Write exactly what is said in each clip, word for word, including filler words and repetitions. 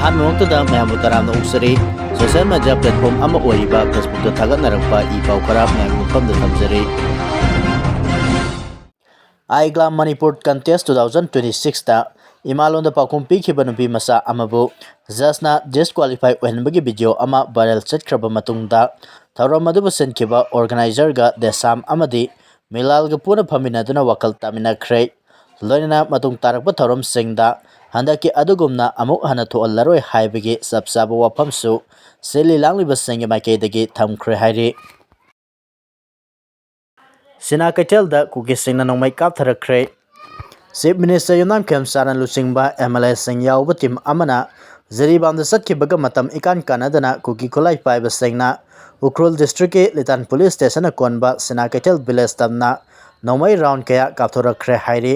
ꯑꯍꯥꯟꯕꯃꯛꯇꯗ ꯃꯌꯥꯝꯕꯨ ꯇꯔꯥꯝꯅ ꯑꯣꯛꯆꯔꯤ꯫ Social media platform ꯑꯃ ꯑꯣꯏꯔꯤꯕ Facebookꯇ ꯊꯥꯒꯠꯅꯔꯛꯄ ꯏ ꯄꯥꯎ ꯈꯔ ꯃꯌꯥꯝꯒꯤ ꯃꯐꯝꯗ ꯊꯝꯖꯔꯤ꯫ I Glam Manipur Contest two thousand twenty-sixꯇ ꯏꯃꯥꯂꯣꯟꯗ ꯄꯥꯎꯈꯨꯝ ꯄꯤꯈꯤꯕ ꯅꯨꯄꯤ ꯃꯆꯥ ꯑꯃꯕꯨ judgeꯅ disqualify ꯑꯣꯏꯍꯟꯕꯒꯤ video ꯑꯃ viral ꯆꯠꯈ꯭ꯔꯕ ꯃꯇꯨꯡꯗ, ꯊꯧꯔꯝ ꯑꯗꯨꯕꯨ ꯁꯤꯟꯈꯤꯕ organizerꯒ ꯗꯦꯁꯥꯝ ꯑꯃꯗꯤ ꯃꯤꯂꯥꯜꯒ ꯄꯨꯟꯅ ꯐꯝꯃꯤꯟꯅꯗꯨꯅ ꯋꯥꯈꯜ ꯇꯥꯃꯤꯟꯅꯈ꯭ꯔꯦ꯫ ꯂꯣꯏꯅꯅ ꯃꯇꯨꯡ ꯇꯥꯔꯛꯄ ꯊꯧꯔꯝꯁꯤꯡꯗ ꯍꯟꯗꯛꯀꯤ ꯑꯗꯨꯒꯨꯝꯅ ꯑꯃꯨꯛ ꯍꯟꯅ ꯊꯣꯛꯍꯜꯂꯔꯣꯏ ꯍꯥꯏꯕꯒꯤ ꯆꯞ ꯆꯥꯕ ꯋꯥꯐꯝꯁꯨ ꯁꯤꯜꯂꯤ ꯂꯥꯡꯂꯤꯕꯁꯤꯡꯒꯤ ꯃꯥꯏꯀꯩꯗꯒꯤ ꯊꯝꯈ꯭ꯔꯦ ꯍꯥꯏꯔꯤ꯫ ꯁꯤꯅꯥ ꯀꯩꯊꯦꯜꯗ ꯀꯨꯀꯤꯁꯤꯡꯅ ꯅꯣꯡꯃꯩ ꯀꯥꯞꯊꯔꯛꯈ꯭ꯔꯦ꯫ Chief Minister ꯌꯨꯝꯅꯥꯝ ꯈꯦꯝꯆꯥꯟꯅ ꯂꯨꯆꯤꯡꯕ MLAꯁꯤꯡ ꯌꯥꯎꯕ team ꯑꯃꯅ ꯖꯤꯔꯤꯕꯥꯝꯗ ꯆꯠꯈꯤꯕꯒ ꯃꯇꯝ ꯏꯀꯥꯟ ꯀꯥꯟꯅꯗꯅ ꯀꯨꯀꯤ ꯈꯨꯠꯂꯥꯏ ꯄꯥꯏꯕꯁꯤꯡꯅ ꯎꯈ꯭ꯔꯨꯜ districtꯀꯤ ꯂꯤꯇꯥꯟ police stationꯅ ꯀꯣꯟꯕ ꯁꯤꯅꯥ ꯀꯩꯊꯦꯜ village ꯇꯝꯅ ꯅꯣꯡꯃꯩ round ꯀꯌꯥ ꯀꯥꯞꯊꯣꯔꯛꯈ꯭ꯔꯦ ꯍꯥꯏꯔꯤ꯫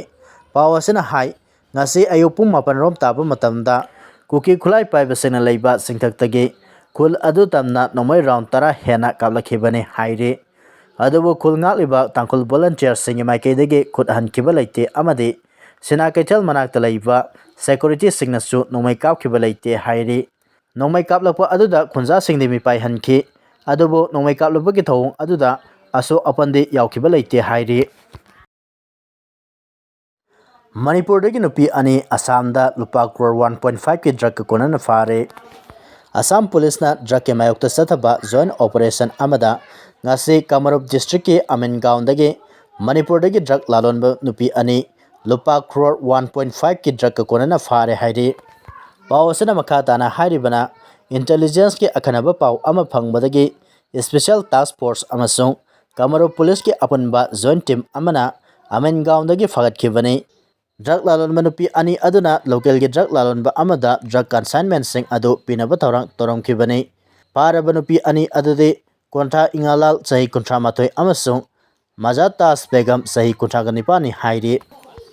ꯄꯥꯎ ꯑꯁꯤꯅ ꯍꯥꯏ, ꯉꯁꯤ ꯑꯌꯨꯛ ꯄꯨꯡ ꯃꯥꯄꯟ ꯔꯣꯝ ꯇꯥꯕ ꯃꯇꯝꯗ ꯀꯨꯀꯤ ꯈꯨꯠꯂꯥꯏ ꯄꯥꯏꯕꯁꯤꯡꯅ ꯂꯩꯕ ꯆꯤꯡꯊꯛꯇꯒꯤ ꯈꯨꯜ ꯑꯗꯨ ꯇꯝꯅ ꯅꯣꯡꯃꯩ round ꯇꯔꯥ ꯍꯦꯟꯅ ꯀꯥꯞꯂꯛꯈꯤꯕꯅꯤ ꯍꯥꯏꯔꯤ꯫ ꯑꯗꯨꯕꯨ ꯈꯨꯜ ꯉꯥꯛꯂꯤꯕ ꯇꯥꯡꯈꯨꯜ volunteerꯁꯤꯡꯒꯤ ꯃꯥꯏꯀꯩꯗꯒꯤ ꯈꯨꯠ ꯍꯟꯈꯤꯕ ꯂꯩꯇꯦ ꯑꯃꯗꯤ ꯁꯤꯅꯥ ꯀꯩꯊꯦꯜ ꯃꯅꯥꯛꯇ ꯂꯩꯕ securityꯁꯤꯡꯅꯁꯨ ꯅꯣꯡꯃꯩ ꯀꯥꯞꯈꯤꯕ ꯂꯩꯇꯦ ꯍꯥꯏꯔꯤ꯫ ꯅꯣꯡꯃꯩ ꯀꯥꯞꯂꯛꯄ ꯑꯗꯨꯗ ꯈꯨꯟꯖꯥꯁꯤꯡꯗꯤ ꯃꯤꯄꯥꯏ ꯍꯟꯈꯤ, ꯑꯗꯨꯕꯨ ꯅꯣꯡꯃꯩ ꯀꯥꯞꯂꯨꯕꯒꯤ ꯊꯧꯑꯣꯡ ꯑꯗꯨꯗ ꯑꯁꯣꯛ ꯑꯄꯟꯗꯤ ꯌꯥꯎꯈꯤꯕ ꯂꯩꯇꯦ ꯍꯥꯏꯔꯤ꯫ ꯃꯅꯤꯄꯨꯔꯗꯒꯤ ꯅꯨꯄꯤ ꯑꯅꯤ ꯑꯁꯥꯝꯗ ꯂꯨꯄꯥ crore one point fiveꯀꯤ drugꯀ ꯀꯣꯟꯅꯅ ꯐꯥꯔꯦ꯫ ꯑꯁꯥꯝ policeꯅ drugꯀꯤ ꯃꯥꯌꯣꯛꯇ ꯆꯠꯊꯕ joint operation ꯑꯃꯗ ꯉꯁꯤ ꯀꯃꯔꯨꯞ districtꯀꯤ ꯑꯃꯤꯟꯒꯥꯎꯟꯗꯒꯤ ꯃꯅꯤꯄꯨꯔꯗꯒꯤ drug ꯂꯥꯂꯣꯟꯕ ꯅꯨꯄꯤ ꯑꯅꯤ ꯂꯨꯄꯥ crore one point fiveꯀꯤ drugꯀ ꯀꯣꯟꯅꯅ ꯐꯥꯔꯦ ꯍꯥꯏꯔꯤ꯫ ꯄꯥꯎ ꯑꯁꯤꯅ ꯃꯈꯥ ꯇꯥꯅ ꯍꯥꯏꯔꯤꯕꯅ, intelligenceꯀꯤ ꯑꯈꯟꯅꯕ ꯄꯥꯎ ꯑꯃ ꯐꯪꯕꯗꯒꯤ special task force ꯑꯃꯁꯨꯡ ꯀꯃꯔꯨꯞ policeꯀꯤ ꯑꯄꯨꯟꯕ joint team ꯑꯃꯅ ꯑꯃꯤꯟꯒꯥꯎꯟꯗꯒꯤ ꯐꯥꯒꯠꯈꯤꯕꯅꯤ꯫ Drug ꯂꯥꯂꯣꯟꯕ ꯅꯨꯄꯤ ꯑꯅꯤ ꯑꯗꯨꯅ localꯒꯤ drug ꯂꯥꯂꯣꯟꯕ ꯑꯃꯗ drug consignmentꯁꯤꯡ ꯑꯗꯨ ꯄꯤꯅꯕ ꯊꯧꯔꯥꯡ ꯇꯧꯔꯝꯈꯤꯕꯅꯤ꯫ ꯐꯥꯔꯕ ꯅꯨꯄꯤ ꯑꯅꯤ ꯑꯗꯨꯗꯤ ꯀꯣꯟꯊꯥ ꯏꯉꯥꯂꯥꯜ, ꯆꯍꯤ ꯀꯨꯟꯊ꯭ꯔꯥ ꯃꯥꯊꯣꯏ, ꯑꯃꯁꯨꯡ ꯃꯖꯥꯇꯥꯖ ꯕꯦꯒꯝ, ꯆꯍꯤ ꯀꯨꯟꯊ꯭ꯔꯥꯒ ꯅꯤꯄꯥꯟꯅꯤ ꯍꯥꯏꯔꯤ꯫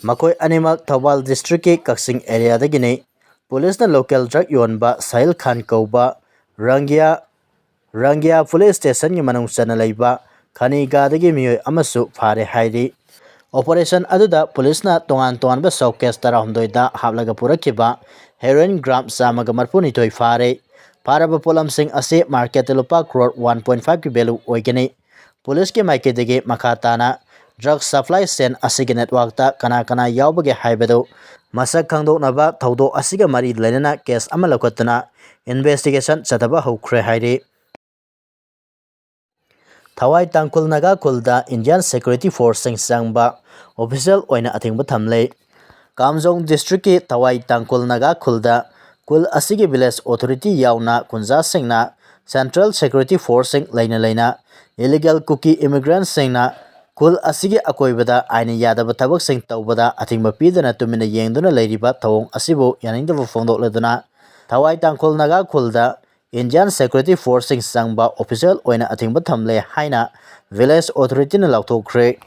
ꯃꯈꯣꯏ ꯑꯅꯤꯃꯛ ꯊꯧꯕꯥꯜ districtꯀꯤ ꯀꯛꯆꯤꯡ areaꯗꯒꯤꯅꯤ꯫ Policeꯅ local drug ꯌꯣꯟꯕ ꯁꯥꯍꯤꯜ ꯈꯥꯟ ꯀꯧꯕ ꯔꯪꯒꯤꯌꯥ, ꯔꯪꯒꯤꯌꯥ police stationꯒꯤ ꯃꯅꯨꯡ ꯆꯟꯅ ꯂꯩꯕ ꯈꯅꯤꯒꯥꯗꯒꯤ ꯃꯤꯑꯣꯏ ꯑꯃꯁꯨ ꯐꯥꯔꯦ ꯍꯥꯏꯔꯤ꯫ Operation ꯑꯗꯨꯗ policeꯅ ꯇꯣꯉꯥꯟ ꯇꯣꯉꯥꯟꯕ suitcase ꯇꯔꯥꯍꯨꯝꯗꯣꯏꯗ ꯍꯥꯞꯂꯒ ꯄꯨꯔꯛꯈꯤꯕ ꯍꯦꯔꯣꯏꯟ ꯒ꯭ꯔꯥꯝ ꯆꯥꯝꯃꯒ ꯃꯔꯤꯐꯨꯅꯤꯊꯣꯏ ꯐꯥꯔꯦ꯫ ꯐꯥꯔꯕ ꯄꯣꯠꯂꯝꯁꯤꯡ ꯑꯁꯤ ꯃꯥꯔꯀꯦꯠꯇ ꯂꯨꯄꯥ ꯀ꯭ꯔꯣꯔ ꯋꯥꯟ ꯄꯣꯏꯟ ꯐꯥꯏꯚꯀꯤ ꯚꯦꯂꯨ ꯑꯣꯏꯒꯅꯤ꯫ ꯄꯨꯂꯤꯁꯀꯤ ꯃꯥꯏꯀꯩꯗꯒꯤ ꯃꯈꯥ ꯇꯥꯅ ꯗ꯭ꯔꯒ ꯁꯄ꯭ꯂꯥꯏ ꯆꯦꯟ ꯑꯁꯤꯒꯤ ꯅꯦꯠꯋꯥꯔꯛꯇ ꯀꯅꯥ ꯀꯅꯥ ꯌꯥꯎꯕꯒꯦ ꯍꯥꯏꯕꯗꯨ ꯃꯁꯛ ꯈꯪꯗꯣꯛꯅꯕ ꯊꯧꯗꯣꯛ ꯑꯁꯤꯒ ꯃꯔꯤ ꯂꯩꯅꯅ ꯀꯦꯁ ꯑꯃ ꯂꯧꯈꯠꯇꯨꯅ ꯏꯟꯚꯦꯁꯇꯤꯒꯦꯁꯟ ꯆꯠꯊꯕ ꯍꯧꯈ꯭ꯔꯦ ꯍꯥꯏꯔꯤ꯫ ꯊꯋꯥꯏ ꯇꯥꯡꯈꯨꯜ ꯅꯥꯒꯥ ꯈꯨꯜꯗ ꯏꯟꯗꯤꯌꯥꯟ ꯁꯦꯀ꯭ꯌꯨꯔꯤꯇꯤ ꯐꯣꯔꯁꯁꯤꯡ ꯆꯪꯕ ꯑꯣꯐꯤꯁꯤꯌꯦꯜ ꯑꯣꯏꯅ ꯑꯊꯤꯡꯕ ꯊꯝꯂꯦ꯫ ꯀꯥꯝꯖꯣꯡ ꯗꯤꯁꯇ꯭ꯔꯤꯛꯀꯤ ꯊꯋꯥꯏ ꯇꯥꯡꯈꯨꯜ ꯅꯥꯒꯥ ꯈꯨꯜꯗ ꯈꯨꯜ ꯑꯁꯤꯒꯤ ꯚꯤꯂꯦꯖ ꯑꯣꯊꯣꯔꯤꯇꯤ ꯌꯥꯎꯅ ꯈꯨꯟꯖꯥꯁꯤꯡꯅ ꯁꯦꯟꯇ꯭ꯔꯦꯜ ꯁꯦꯀ꯭ꯌꯨꯔꯤꯇꯤ ꯐꯣꯔꯁꯁꯤꯡ ꯂꯩꯅ ꯂꯩꯅ ꯏꯂꯤꯒꯦꯜ ꯀꯨꯀꯤ ꯏꯃꯤꯒ꯭ꯔꯦꯟꯠꯁꯤꯡꯅ ꯈꯨꯜ ꯑꯁꯤꯒꯤ ꯑꯀꯣꯏꯕꯗ ꯑꯥꯏꯟꯅ ꯌꯥꯗꯕ ꯊꯕꯛꯁꯤꯡ ꯇꯧꯕꯗ ꯑꯊꯤꯡꯕ ꯄꯤꯗꯨꯅ ꯇꯨꯃꯤꯟꯅ ꯌꯦꯡꯗꯨꯅ ꯂꯩꯔꯤꯕ ꯊꯧꯑꯣꯡ ꯑꯁꯤꯕꯨ ꯌꯥꯅꯤꯡꯗꯕ ꯐꯣꯡꯗꯣꯛꯂꯗꯨꯅ ꯊꯋꯥꯏ ꯇꯥꯡꯈꯨꯜ ꯅꯥꯒꯥ ꯈꯨꯜꯗ ꯏꯟꯗꯤꯌꯥꯟ ꯁꯦꯀ꯭ꯌꯨꯔꯤꯇꯤ ꯐꯣꯔꯁꯁꯤꯡ ꯆꯪꯕ ꯑꯣꯐꯤꯁꯤꯌꯦꯜ ꯑꯣꯏꯅ ꯑꯊꯤꯡꯕ ꯊꯝꯂꯦ ꯍꯥꯏꯅ ꯚꯤꯂꯦꯖ ꯑꯣꯊꯣꯔꯤꯇꯤꯅ ꯂꯥꯎꯊꯣꯛꯈ꯭ꯔꯦ꯫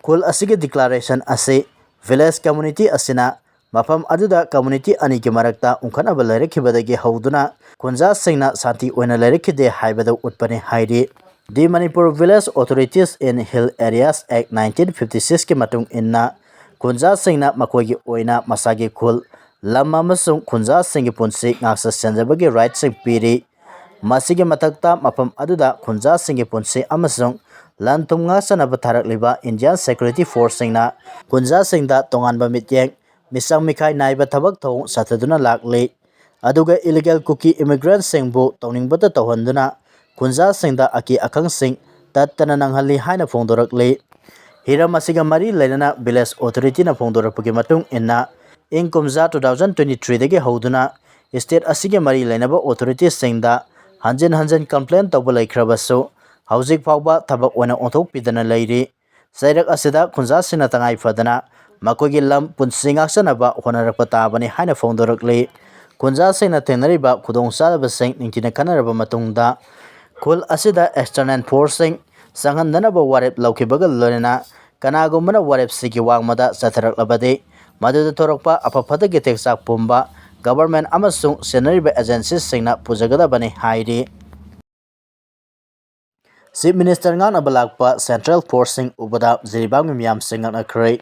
ꯈꯨꯜ ꯑꯁꯤꯒꯤ ꯗꯤꯀ꯭ꯂꯥꯔꯦꯁꯟ ꯑꯁꯤ ꯚꯤꯂꯦꯖ ꯀꯝꯃ꯭ꯌꯨꯅꯤꯇꯤ ꯑꯁꯤꯅ ꯃꯐꯝ ꯑꯗꯨꯗ ꯀꯝꯃ꯭ꯌꯨꯅꯤꯇꯤ ꯑꯅꯤꯒꯤ ꯃꯔꯛꯇ ꯎꯪꯈꯠꯅꯕ ꯂꯩꯔꯛꯈꯤꯕꯗꯒꯤ ꯍꯧꯗꯨꯅ ꯈꯨꯟꯖꯥꯁꯤꯡꯅ ꯁꯥꯟꯇꯤ ꯑꯣꯏꯅ ꯂꯩꯔꯛꯈꯤꯗꯦ ꯍꯥꯏꯕꯗꯨ ꯎꯠꯄꯅꯤ ꯍꯥꯏꯔꯤ꯫ The Manipur Village Authorities in Hill Areas Act nineteen fifty sixꯀꯤ ꯃꯇꯨꯡ ꯏꯟꯅ ꯈꯨꯟꯖꯥꯁꯤꯡꯅ ꯃꯈꯣꯏꯒꯤ ꯑꯣꯏꯅ ꯃꯁꯥꯒꯤ ꯈꯨꯜ, ꯂꯝ ꯑꯃꯁꯨꯡ ꯈꯨꯟꯖꯥꯁꯤꯡꯒꯤ ꯄꯨꯟꯁꯤ ꯉꯥꯛꯆ ꯁꯦꯟꯖꯕꯒꯤ ꯔꯥꯏꯠꯁꯤꯡ ꯄꯤꯔꯤ꯫ ꯃꯁꯤꯒꯤ ꯃꯊꯛꯇ ꯃꯐꯝ ꯑꯗꯨꯗ ꯈꯨꯟꯖꯥꯁꯤꯡꯒꯤ ꯄꯨꯟꯁꯤ ꯑꯃꯁꯨꯡ ꯂꯟ ꯊꯨꯝ ꯉꯥꯛꯆꯅꯕ ꯊꯥꯔꯛꯂꯤꯕ ꯏꯟꯗꯤꯌꯥꯟ ꯁꯦꯀ꯭ꯌꯨꯔꯤꯇꯤ ꯐꯣꯔꯁꯁꯤꯡꯅ ꯈꯨꯟꯖꯥꯁꯤꯡꯗ ꯇꯣꯉꯥꯟꯕ ꯃꯤꯠꯌꯦꯡ, ꯃꯤꯆꯪ ꯃꯤꯈꯥꯏ ꯅꯥꯏꯕ ꯊꯕꯛ ꯊꯧꯑꯣꯡ ꯆꯠꯊꯗꯨꯅ ꯂꯥꯛꯂꯤ꯫ ꯑꯗꯨꯒ ꯏꯂꯤꯒꯦꯜ ꯀꯨꯀꯤ ꯏꯃꯤꯒ꯭ꯔꯦꯟꯠꯁꯤꯡꯕꯨ ꯇꯧꯅꯤꯡꯕꯇ ꯇꯧꯍꯟꯗꯨꯅ ꯈꯨꯟꯖꯥꯁꯤꯡꯗ ꯑꯀꯤ ꯑꯈꯪꯁꯤꯡ ꯇꯠꯇꯅ ꯅꯪꯍꯜꯂꯤ ꯍꯥꯏꯅ ꯐꯣꯡꯗꯣꯔꯛꯂꯤ꯫ ꯍꯤꯔꯝ ꯑꯁꯤꯒ ꯃꯔꯤ ꯂꯩꯅꯅ ꯚꯤꯂꯦꯖ ꯑꯣꯊꯣꯔꯤꯇꯤꯅ ꯐꯣꯡꯗꯣꯔꯛꯄꯒꯤ ꯃꯇꯨꯡ ꯏꯟꯅ, ꯏꯪ ꯀꯨꯝꯖꯥ two thousand twenty threeꯗꯒꯤ ꯍꯧꯗꯨꯅ ꯁ꯭ꯇꯦꯠ ꯑꯁꯤꯒꯤ ꯃꯔꯤ ꯂꯩꯅꯕ ꯑꯣꯊꯣꯔꯤꯇꯤꯁꯤꯡꯗ ꯍꯟꯖꯤꯟ ꯍꯟꯖꯤꯟ ꯀꯝꯄ꯭ꯂꯦꯟ ꯇꯧꯕ ꯂꯩꯈ꯭ꯔꯕꯁꯨ, ꯍꯧꯖꯤꯛ ꯐꯥꯎꯕ ꯊꯕꯛ ꯑꯣꯏꯅ ꯑꯣꯟꯊꯣꯛꯄꯤꯗꯅ ꯂꯩꯔꯤ꯫ ꯆꯩꯔꯛ ꯑꯁꯤꯗ ꯈꯨꯟꯖꯥꯁꯤꯡꯅ ꯇꯉꯥꯏ ꯐꯗꯅ ꯃꯈꯣꯏꯒꯤ ꯂꯝ ꯄꯨꯟꯁꯤ ꯉꯥꯛꯆꯅꯕ ꯍꯣꯠꯅꯔꯛꯄ ꯇꯥꯕꯅꯤ ꯍꯥꯏꯅ ꯐꯣꯡꯗꯣꯔꯛꯂꯤ꯫ ꯈꯨꯟꯖꯥꯁꯤꯡꯅ ꯊꯦꯡꯅꯔꯤꯕ ꯈꯨꯗꯣꯡꯆꯥꯗꯕꯁꯤꯡ ꯅꯤꯡꯊꯤꯅ ꯈꯟꯅꯔꯕ ꯃꯇꯨꯡꯗ, ꯈꯨꯜ ꯑꯁꯤꯗ ꯑꯦꯛꯁꯇꯔꯅꯦꯜ ꯐꯣꯔꯁꯁꯤꯡ ꯆꯪꯍꯟꯗꯅꯕ ꯋꯥꯔꯦꯞ ꯂꯧꯈꯤꯕꯒ ꯂꯣꯏꯅꯅ, ꯀꯅꯥꯒꯨꯝꯕꯅ ꯋꯥꯔꯦꯞꯁꯤꯒꯤ ꯋꯥꯡꯃꯗ ꯆꯠꯊꯔꯛꯂꯕꯗꯤ, ꯃꯗꯨꯗ ꯊꯣꯔꯛꯄ ꯑꯐ ꯐꯠꯇꯒꯤ ꯇꯦꯛꯆꯥꯛ ꯄꯨꯝꯕ ꯒꯚꯔꯟꯃꯦꯟꯠ ꯑꯃꯁꯨꯡ ꯁꯦꯟꯅꯔꯤꯕ ꯑꯦꯖꯦꯟꯁꯤꯁꯤꯡꯅ ꯄꯨꯖꯒꯗꯕꯅꯤ ꯍꯥꯏꯔꯤ꯫ ꯆꯤꯐ ꯃꯤꯅꯤꯁꯇꯔ ꯉꯥꯛꯅꯕ ꯂꯥꯛꯄ ꯁꯦꯟꯇ꯭ꯔꯦꯜ ꯐꯣꯔꯁꯁꯤꯡ ꯎꯕꯗ ꯖꯤꯔꯤꯕꯥꯝꯒꯤ ꯃꯤꯌꯥꯝꯁꯤꯡ ꯉꯛꯅꯈ꯭ꯔꯦ꯫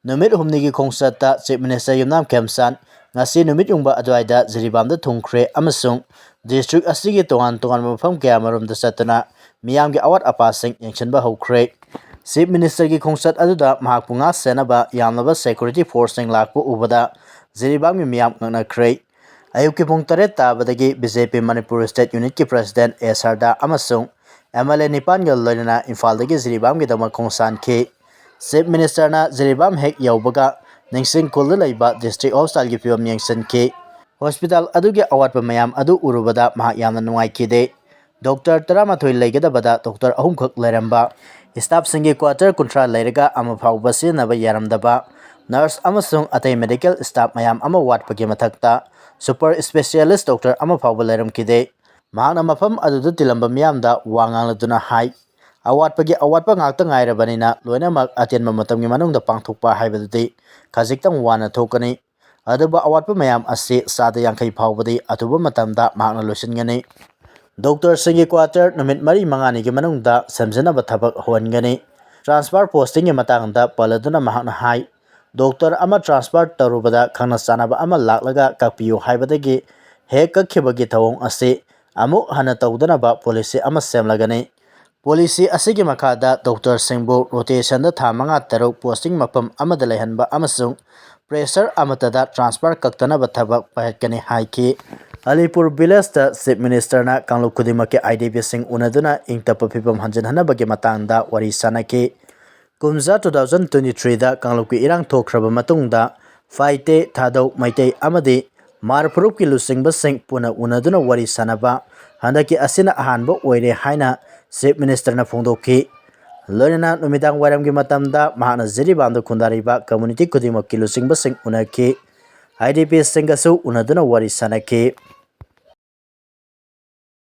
ꯅꯨꯃꯤꯠ ꯍꯨꯝꯅꯤꯒꯤ ꯈꯣꯡꯆꯠꯇ Chief Minister ꯌꯨꯝꯅꯥꯝ ꯈꯦꯝꯆꯥꯟ ꯉꯁꯤ ꯅꯨꯃꯤꯠ ꯌꯨꯡꯕ ꯑꯗꯨꯋꯥꯏꯗ ꯖꯤꯔꯤꯕꯥꯝꯗ ꯊꯨꯡꯈ꯭ꯔꯦ ꯑꯃꯁꯨꯡ district ꯑꯁꯤꯒꯤ ꯇꯣꯉꯥꯟ ꯇꯣꯉꯥꯟꯕ ꯃꯐꯝ ꯀꯌꯥꯃꯔꯣꯝꯗ ꯆꯠꯇꯨꯅ ꯃꯤꯌꯥꯝꯒꯤ ꯑꯋꯥꯠ ꯑꯄꯥꯁꯤꯡ ꯌꯦꯡꯁꯤꯟꯕ ꯍꯧꯈ꯭ꯔꯦ꯫ Chief Ministerꯒꯤ ꯈꯣꯡꯆꯠ ꯑꯗꯨꯗ ꯃꯍꯥꯛꯄꯨ ꯉꯥꯛ ꯁꯦꯟꯅꯕ ꯌꯥꯝꯂꯕ security forceꯁꯤꯡ ꯂꯥꯛꯄ ꯎꯕꯗ ꯖꯤꯔꯤꯕꯥꯝꯒꯤ ꯃꯤꯌꯥꯝ ꯉꯛꯅꯈ꯭ꯔꯦ꯫ ꯑꯌꯨꯛꯀꯤ ꯄꯨꯡ ꯇꯔꯦꯠ ꯇꯥꯕꯗꯒꯤ BJP Manipur State Unitꯀꯤ President A ꯁꯔꯗꯥ ꯑꯃꯁꯨꯡ MLA ꯅꯤꯄꯥꯟꯒ ꯂꯣꯏꯅꯅ ꯏꯝꯐꯥꯜꯗꯒꯤ ꯖꯤꯔꯤꯕꯥꯝꯒꯤꯗꯃꯛ ꯈꯣꯡꯁꯥꯟꯈꯤ꯫ Chief Ministerꯅ ꯖꯤꯔꯤꯕꯥꯝ ꯍꯦꯛ ꯌꯧꯕꯒ ꯅꯤꯡꯁꯤꯡ ꯈꯨꯜꯗ ꯂꯩꯕ district hospitalꯒꯤ ꯐꯤꯕꯝ ꯌꯦꯡꯁꯤꯟꯈꯤ꯫ Hospital ꯑꯗꯨꯒꯤ ꯑꯋꯥꯠꯄ ꯃꯌꯥꯝ ꯑꯗꯨ ꯎꯔꯨꯕꯗ ꯃꯍꯥꯛ ꯌꯥꯝꯅ ꯅꯨꯡꯉꯥꯏꯈꯤꯗꯦ꯫ Doctor ꯇꯔꯥꯃꯥꯊꯣꯏ ꯂꯩꯒꯗꯕꯗ doctor ꯑꯍꯨꯝꯈꯛ ꯂꯩꯔꯝꯕ, staffꯁꯤꯡꯒꯤ quarter ꯀꯨꯟꯊ꯭ꯔꯥ ꯂꯩꯔꯒ ꯑꯃ ꯐꯥꯎꯕ ꯁꯤꯖꯤꯟꯅꯕ ꯌꯥꯔꯝꯗꯕ, nurse ꯑꯃꯁꯨꯡ ꯑꯇꯩ medical staff ꯃꯌꯥꯝ ꯑꯃ ꯋꯥꯠꯄꯒꯤ ꯃꯊꯛꯇ super specialist doctor ꯑꯃ ꯐꯥꯎꯕ ꯂꯩꯔꯝꯈꯤꯗꯦ꯫ ꯃꯍꯥꯛꯅ ꯃꯐꯝ ꯑꯗꯨꯗ ꯇꯤꯜꯂꯝꯕ ꯃꯤꯌꯥꯝꯗ ꯋꯥ ꯉꯥꯡꯂꯗꯨꯅ ꯍꯥꯏ, "ꯑꯋꯥꯠꯄꯒꯤ ꯑꯋꯥꯠꯄ ꯉꯥꯛꯇ ꯉꯥꯏꯔꯕꯅꯤꯅ ꯂꯣꯏꯅꯃꯛ ꯑꯇꯦꯟꯕ ꯃꯇꯝꯒꯤ ꯃꯅꯨꯡꯗ ꯄꯥꯡꯊꯣꯛꯄ ꯍꯥꯏꯕꯗꯨꯗꯤ ꯈꯖꯤꯛꯇꯪ ꯋꯥꯅ ꯊꯣꯛꯀꯅꯤ꯫ ꯑꯗꯨꯕꯨ ꯑꯋꯥꯠꯄ ꯃꯌꯥꯝ ꯑꯁꯤ ꯆꯥꯗ ꯌꯥꯡꯈꯩ ꯐꯥꯎꯕꯗꯤ ꯑꯊꯨꯕ ꯃꯇꯝꯗ ꯃꯍꯥꯛꯅ ꯂꯣꯏꯁꯤꯟꯒꯅꯤ꯫ Doctorꯁꯤꯡꯒꯤ quarter ꯅꯨꯃꯤꯠ ꯃꯔꯤ ꯃꯉꯥꯅꯤꯒꯤ ꯃꯅꯨꯡꯗ ꯁꯦꯝꯖꯤꯟꯅꯕ ꯊꯕꯛ ꯍꯧꯍꯟꯒꯅꯤ꯫" Transfer postingꯒꯤ ꯃꯇꯥꯡꯗ ꯄꯜꯂꯗꯨꯅ ꯃꯍꯥꯛꯅ ꯍꯥꯏ, "Doctor ꯑꯃ transfer ꯇꯧꯔꯨꯕꯗ ꯈꯪꯅ ꯆꯥꯟꯅꯕ ꯑꯃ ꯂꯥꯛꯂꯒ ꯀꯛꯄꯤꯌꯨ ꯍꯥꯏꯕꯗꯒꯤ ꯍꯦꯛ ꯀꯛꯈꯤꯕꯒꯤ ꯊꯧꯑꯣꯡ ꯑꯁꯤ ꯑꯃꯨꯛ ꯍꯟꯅ ꯇꯧꯗꯅꯕ policy ꯑꯃ ꯁꯦꯝꯂꯒꯅꯤ꯫ Policy ꯑꯁꯤꯒꯤ ꯃꯈꯥꯗ doctorꯁꯤꯡꯕꯨ rotationꯗ ꯊꯥ ꯃꯉꯥ ꯇꯔꯨꯛ posting ꯃꯐꯝ ꯑꯃꯗ ꯂꯩꯍꯟꯕ ꯑꯃꯁꯨꯡ pressure ꯑꯃꯠꯇꯗ transfer ꯀꯛꯇꯅꯕ ꯊꯕꯛ ꯄꯥꯏꯈꯠꯀꯅꯤ" ꯍꯥꯏꯈꯤ꯫ ꯑꯂꯤꯄꯨꯔ villageꯇ Chief Ministerꯅ ꯀꯥꯡꯂꯨꯞ ꯈꯨꯗꯤꯡꯃꯛꯀꯤ IDPꯁꯤꯡ ꯎꯅꯗꯨꯅ ꯏꯪ ꯇꯞꯄ ꯐꯤꯕꯝ ꯍꯟꯖꯤꯟꯍꯟꯅꯕꯒꯤ ꯃꯇꯥꯡꯗ ꯋꯥꯔꯤ ꯁꯥꯅꯈꯤ꯫ ꯀꯨꯝꯖꯥ two thousand twenty threeꯗ ꯀꯥꯡꯂꯨꯞꯀꯤ ꯏꯔꯥꯡ ꯊꯣꯛꯈ꯭ꯔꯕ ꯃꯇꯨꯡꯗ ꯐꯥꯏꯇꯦ, ꯊꯥꯗꯧ, ꯃꯩꯇꯩ ꯑꯃꯗꯤ ꯃꯥꯔ ꯐꯨꯔꯨꯞꯀꯤ ꯂꯨꯆꯤꯡꯕꯁꯤꯡ ꯄꯨꯟꯅ ꯎꯅꯗꯨꯅ ꯋꯥꯔꯤ ꯁꯥꯅꯕ ꯍꯟꯗꯛꯀꯤ ꯑꯁꯤꯅ ꯑꯍꯥꯟꯕ ꯑꯣꯏꯔꯦ ꯍꯥꯏꯅ Chief Ministerꯅ ꯐꯣꯡꯗꯣꯛꯈꯤ꯫ ꯂꯣꯏꯅꯅ ꯅꯨꯃꯤꯗꯥꯡ ꯋꯥꯏꯔꯝꯒꯤ ꯃꯇꯝꯗ ꯃꯍꯥꯛꯅ ꯖꯤꯔꯤꯕꯥꯝꯗ ꯈꯨꯟꯗꯥꯔꯤꯕ community ꯈꯨꯗꯤꯡꯃꯛꯀꯤ ꯂꯨꯆꯤꯡꯕꯁꯤꯡ ꯎꯅꯈꯤ꯫ IDPꯁꯤꯡꯒꯁꯨ ꯎꯅꯗꯨꯅ ꯋꯥꯔꯤ ꯁꯥꯅꯈꯤ꯫